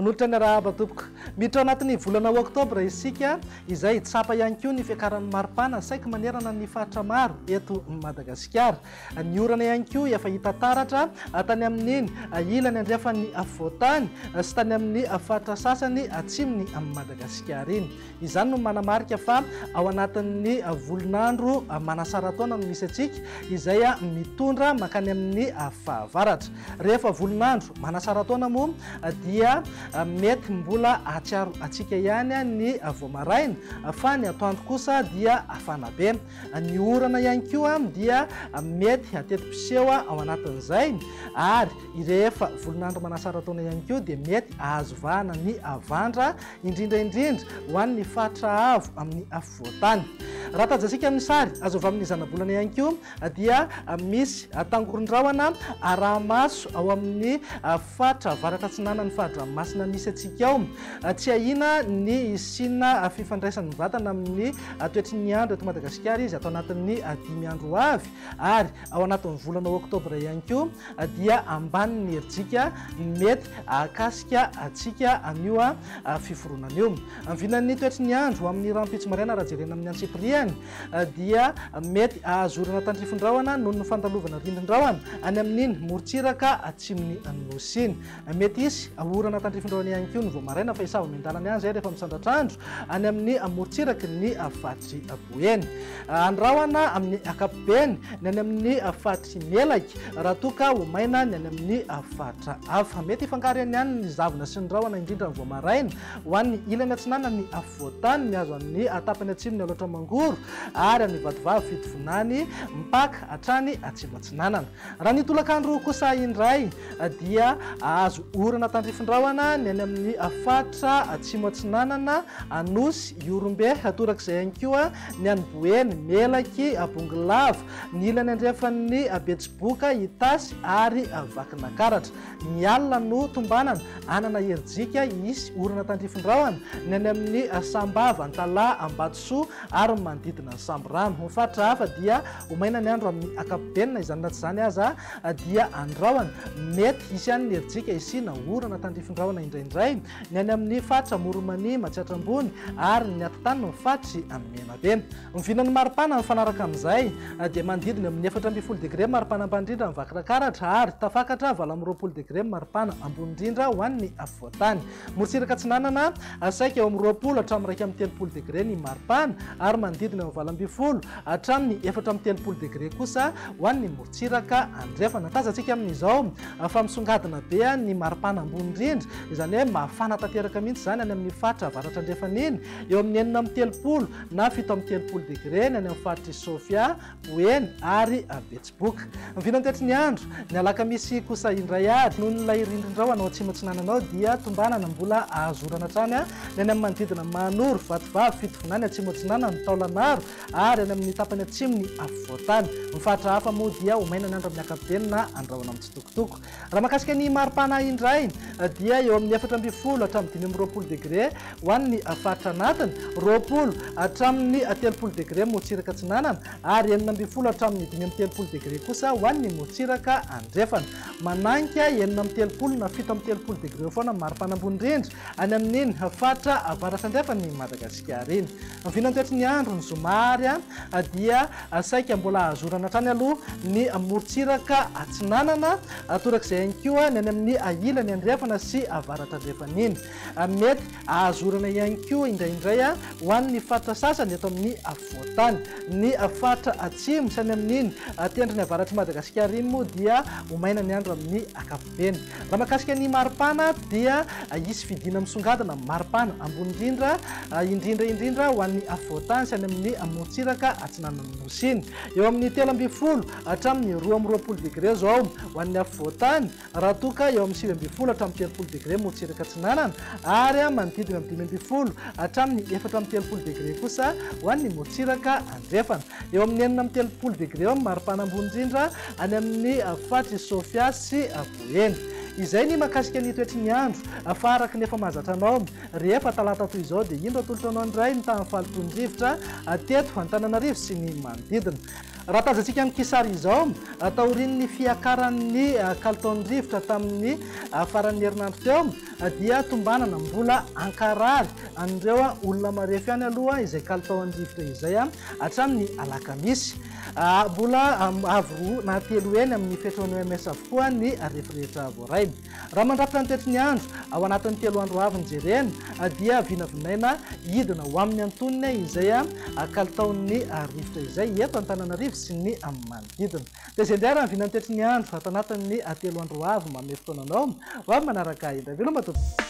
Manolotra ny arahaba tompoko. Miditra ao anatin'ny volana oktobra isika izay tsapa ihany koa ny fiakaran'ny maripana saiky manerana ny faritra maro eto Madagasikara. Ny orana ihany koa efa hita taratra tany amin'iny ilany andrefan'ny afovoantany sy tany amin'ny faritra sasany atsimon'i Madagasikara iny. Izany no manamarika fa ao anatin'ny volon'andro manasara-taona no misy antsika, izay mitondra mankany amin'ny fahavaratra. Rehefa volon'andro manasara-taona moa dia mety mbola hahatsiaro antsika ihany ny vao maraina, fa ny atoandro kosa dia hafana be. Ny orana ihany koa dia mety hateti-piseho ao anatin'izay, ary rehefa volon'andro manasara-taona ihany koa dia mety hahazo vahana ny havandra indrindra indrindra ho an'ny faritra avo amin'ny afovoan-tany. Raha tajantsika amin'ny sary azo avy amin'ny zanabolana ihany koa dia misy tangoron-drahona araha-maso ao amin'ny faritra avaratra atsinanan'ny fari-dranomasina misy antsika ao. Tsy ahiana ny hisiana fifandraisany mivantana amin'ny toetry ny andro eto Madagasikara izy ato anatin'ny 5 andro ho avy ary ao anatin'ny volana oktobra ihany koa dia ambanin'ny herijika mety hahakasika antsika amin'io fiforonana io. Ny vinan'ny toetry ny andro amin'ny rahampitso maraina raha jerena amin'ny antsipiriany dia mety hahazo orana tandrifin-drahona noho ny fandalovana rindrin-drahona any amin'iny morontsiraka atsimon'ny Nosy iny. Mety hisy orana tandrifin-drahona ihany koa ny vao maraina fa hisava miandalana ihany izay rehefa misandratr'andro any amin'ny morontsiraky ny faritr'i Boeny. Andrahona amin'ny ankapobeny ny any amin'ny faritr'i Melaky raha toa ka ho maina ny any amin'ny faritra hafa. Mety hifangaro eny ihany ny zavona sy ny rahona indrindra ny vao maraina ho an'ny ilany atsinanan'ny afovoan-tany mihazo an'ny tapany atsimon'i Alaotra Mangoro ary any Vatovavy Fitovinany mipaka hatrany atsimo atsinanana. Raha ny tolakandro kosa indray dia hahazo orana tandrifin-drahona ny any amin'ny faritra atsimo atsinanana, Anosy, Ihorombe, torak'izay ihany koa ny any Boeny, Melaky, Bongolava, ny ilany andrefan'ny Betsiboka, Itasy ary Vakinakaratra. Ny alina no tombanana hanana herijika hisy orana tandrifin-drahona ny any amin'ny Sambava, Antalaha, Ambatosoa ary ny manodidina ny Sambirano. Ny faritra hafa dia ho maina ny andro amin'ny ankapobeny na izany na tsy izany aza dia andrahona. Mety hisy ihany ny herijika hisiana orana tandrifin-drahona indraindray ny any amin'ny faritra Amoron'i Mania, Matsiatra Ambony ary ny atitanin'ny faritr'i Menabe. Ny vinan'ny maripana mifanaraka amin'izay dia manodidina eo amin'ny 14 degre maripana ambany indrindra ny Vakinankaratra ary tafakatra 28 degre maripana ambony indrindra ho an'ny afovoan-tany. Morontsiraka atsinanana, saika eo amin'ny 20 hatramin'ny 31 degre ny maripana ary manodidina eo amin'ny 18 hatramin'ny 34 degre kosa ho an'ny morontsiraka andrefana. Tazantsika amin'izao fa misongadina be ny maripana ambony indrindra, izany hoe mafana tanteraka mihitsy izany any amin'ny faritra avaratra andrefana iny, eo amin'ny 36 na 37 degre ny any amin'ny faritr'i Sofia, Boeny ary Betsiboka. Ny vinantetry ny andro, ny alakamisy kosa indray ary, noho ilay rindrin-drahona ao atsimo atsinanana ao dia tombanana mbola hahazo orana hatrany ny any amin'ny manodidina Mahanoro, Vatovavy, Fitovinany, Atsimo Atsinanana, Taolagnaro ary any amin'ny tapany atsimon'ny afovoan-tany. Ny faritra hafa moa dia ho maina ny andro amin'ny ankapobeny na andrahona mitsitokotoko. Raha mahakasika ny maripana indray dia eo amin'ny 14 hatramin'ny 25 degre ho an'ny faritra anatiny, 20 hatramin'ny 30 degre morontsiraka atsinanana ary 16 hatramin'ny 35 degre kosa ho an'ny morontsiraka andrefana. Mananika 36 na 37 degre eo foana ny maripana ambony indrindra any amin'iny faritra avaratra andrefan'i Madagasikara iny. Ny vinantoetry ny andro ny zoma ary dia saika mbola azo orana hatrany aloha ny morontsiraka atsinanana, torak'izay ihany koa ny any amin'ny ilany andrefana sy avaratra andrefana iny. Mety ahazo orana ihany koa indraindray ho an'ny faritra sasany eto amin'ny afovoan-tany. Ny faritra atsimo sy any amin'iny tendrony avaratr'i Madagasikara iny moa dia ho maina ny andro amin'ny ankapobeny. Raha mahakasika ny maripana dia hisy fidina misongadina maripana ambony indrindra, indrindra indrindra ho an'ny afovoan-tany sy any amin'ny morontsiraka atsinanan'ny Nosy iny. Eo amin'ny 13 hatramin'ny 22 degre izao ho an'ny afovoan-tany, raha toa ka eo amin'ny 19 hatramin'ny 30 degre morontsiraka atsinanana ary manodidina ny 15 hatramin'ny 34 degre kosa ho an'ny morontsiraka andrefana. Eo amin'ny 36 degre eo amin'ny maripana ambony indrindra any amin'ny faritr'i Sofia sy Boeny. Izay ny mahakasika ny toetry ny andro fa araka ny efa mahazatra anao rehefa talata toy izao dia indro atolotra anao indray ny tahan'ny fahalotoan'ny rivotra teto Antananarivo sy ny manodidina. Raha tazantsika amin'ny kisary izao, taorian'ny fiakaran'ny kalitaon'ny rivotra tamin'ny faran'ny herinandro teo dia tombanana mbola hankarary an'ireo olona marefo ihany aloha izay kalitaon'ny rivotra izay hatramin'ny alakamisy. Mbola avo roa na telo heny amin'ny fetran'ny OMS avokoa ny refy rehetra voaray. Raha mandrafitra ny toetry ny andro ao anatin'ny 3 andro avy ny jerena dia vinavinaina hidina ho amin'ny antonony izay kalitaon'ny rivotra izay eto Antananarivo sy ny manodidina. Dia izay indray ary ny vinan'ny toetry ny andro ato anatin'ny 3 andro avy manome fotoana anao ho avy manaraka indray. Veloma tompoko.